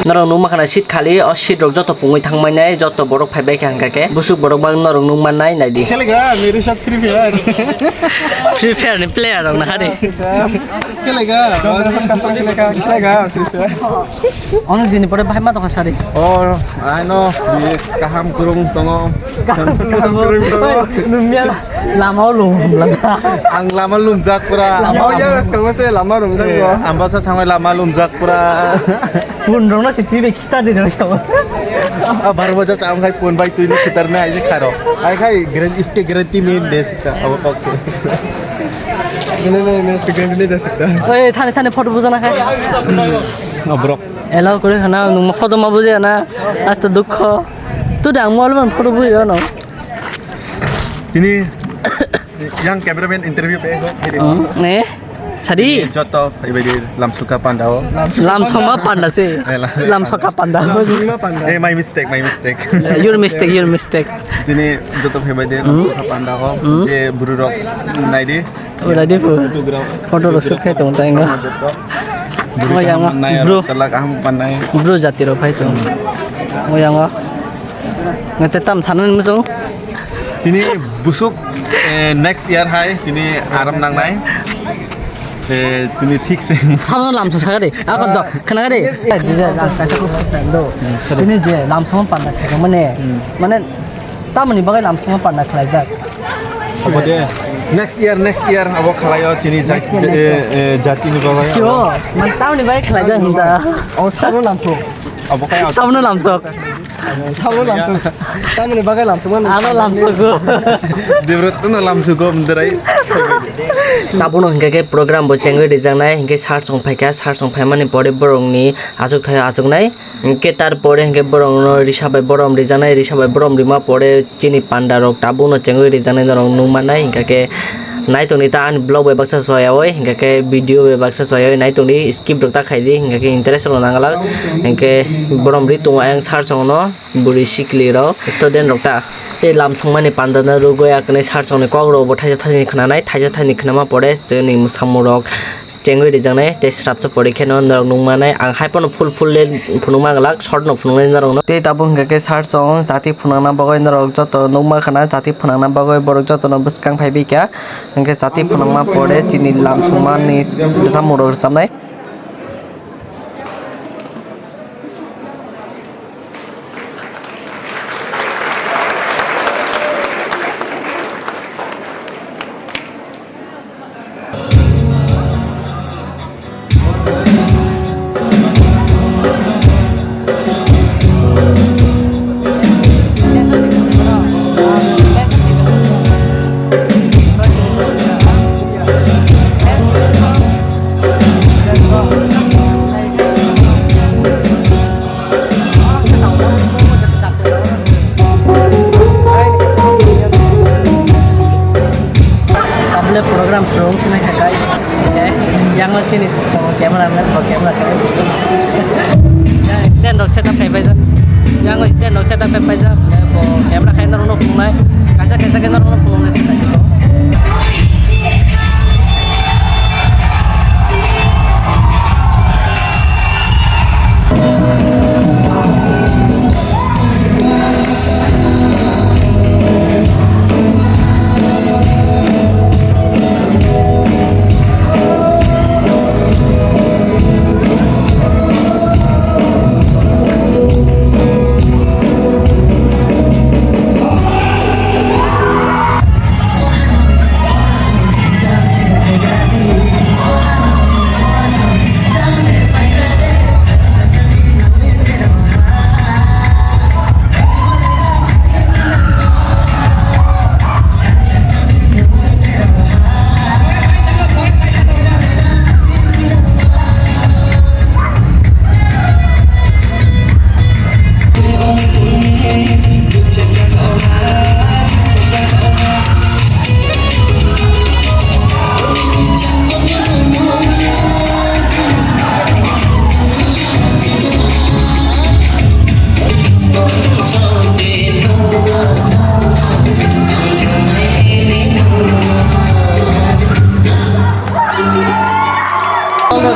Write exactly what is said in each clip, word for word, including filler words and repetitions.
Norok nukma khana seat khali, o seat rok joto pungwi thangmani, joto borok phaibai kha hwnkha khe. Busuk borok bang norok nukmannai, naidi. खेलेगा मेरे साथ free fire. Free Fire ni player rok na hari. खेलेगा खेलेगा खेलेगा free fire. Ono dini pore bahai ma tongkha sari. Oh, I know, ye kaham kurung tongo. Kaham kurung tongo. Oi, nung miya lama o lum lasa. Ang lama lumjak pura. Lama o lum. Yang sekarang masih lama lumjak pura. Ambasa thangai lama lumjak pura. Pun rong na si twi be kita de rong. Ah, bar baja chang khai pun bai twi ni khitar na ai kharo. Ai khai guarantee, iske guarantee me de sikta. Abo kok se. Guarantee me de sikta. Oi, thani thani photo bujana khai. Obrok. Allow kore khana, nung photo ma bujaya na, asta dukho. Tu dang mol ban photo bujaya no. Ini yang cameraman interview pe ko. Hmm, ne? Sadi. Joto ibai di lamsuka panda o. Lamsoma panda se. Eh, la- Lamsoka panda. Eh, my mistake, my mistake. Your mistake, your mistake. Ini joto ibai di lamsuka panda o. Hmm. Je buru rok nai di. Ura di pu. Photograph. Photo rok shoot khai tong tai no. Joto. Mo yang o, bro. Talak aham panai. Bro jati rok phai tong. Mo yang o. Ngate tam sanan musung. Tini busuk, eh, next year hai tini aram nangnai. Eh, tini thik se. Sabon lamsok sagari. Ako dok khana gari. Tini je lamsok panda khaimane. Mane Tamoni bagwi lamsongo panda khlaijak. Abo de. Next year, next year abo khlaio tini jat-, next year, next year. Eh, eh, jatini bagwi. Yo, man tamoni bagwi khlaijak hinta. O sabo lamsok. Abo kaya. Sabono lamsok. Sabo lamsok. Tamoni bagwi lamsok man. Ano lamsogo. Dibro tuno lamsogo mdrai. Tabuno hingke ke program bo chengwi rijaknai hingke sar song phaikha, sar song phaimani pore borokni achuk thaio achuknai. Hingke tar pore hingke borokno risa bai borom rijaknai, risa bai borom rima pore chini panda rok tabukno chengwi rijaknai norok nukmannai, hingke khe naitongdi ta ani vlog bai baksa soyawoi, hingke khe video bai baksa soyawoi naitongdi, skip rok ta khaidi, hingke khe interest rok nanglak, hingke borom ri tongo ayang sar songno bwrwi sikli rok student rok ta. Tei lamsongmani panda no rwgwi akwnwi sar songni kok rok bo thaisa thaisani khwnanai, thaisa thaisani khwnama pore chini mwsamung rok chengwi rijaknai tei srapsa pore kheno norok nukmanai. Ang hai phano full full le phunukma glak, short no phunuknai norokno. Tei tabuk hingka khe sar song jati phunukna bagwi norok joto nukma khana, jati phunukna bagwi borok jotono bwskang phaibai kha. Hingke jati phunukma pore chini lamsongmani bwsamung rok rwchabnai. Chini, oh, camera man, oh, camera man. Yang stand rok setup khai paijak. Yang stand rok setup khai paijak. Bo camera khai norokno phunuknai. Kaisa kaisa khe norokno phunuknai.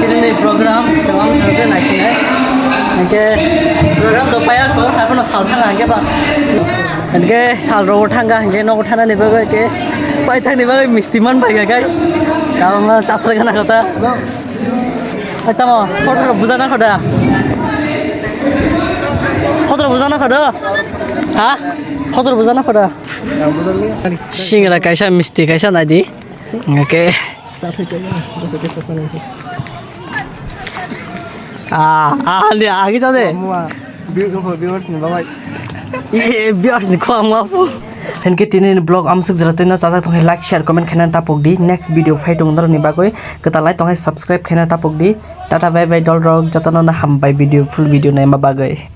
Tini program chwng ang thangkhe naisinai. Hingke program to paya ko, haphano sal thanga hingke ba. Hingke sal rogo thanga hingke nogo thanani bagwi ke paithakni bagwi misti man bai ga, guys. Tamo ma chathar gana kota. Ai tamo, photo rok bujana khoda. Photo rok bujana khoda. Ha? Photo rok bujana khoda. Singra kaisa misti kaisa naidi. Oke. Ah, ah, ni agi jade. Mua, view-, viewers ni bagwi. Ye, viewers ni khua mua pu. Hingke tini ni vlog amsuk jora tino chajak tongkhe like, share, comment khaina tapok di. Next video phai tong norok ni bagwi kwtal lai tongkhe subscribe khaina tapok di. Tata bye bye dol rok jotono no hambai video, full video naima bagwi.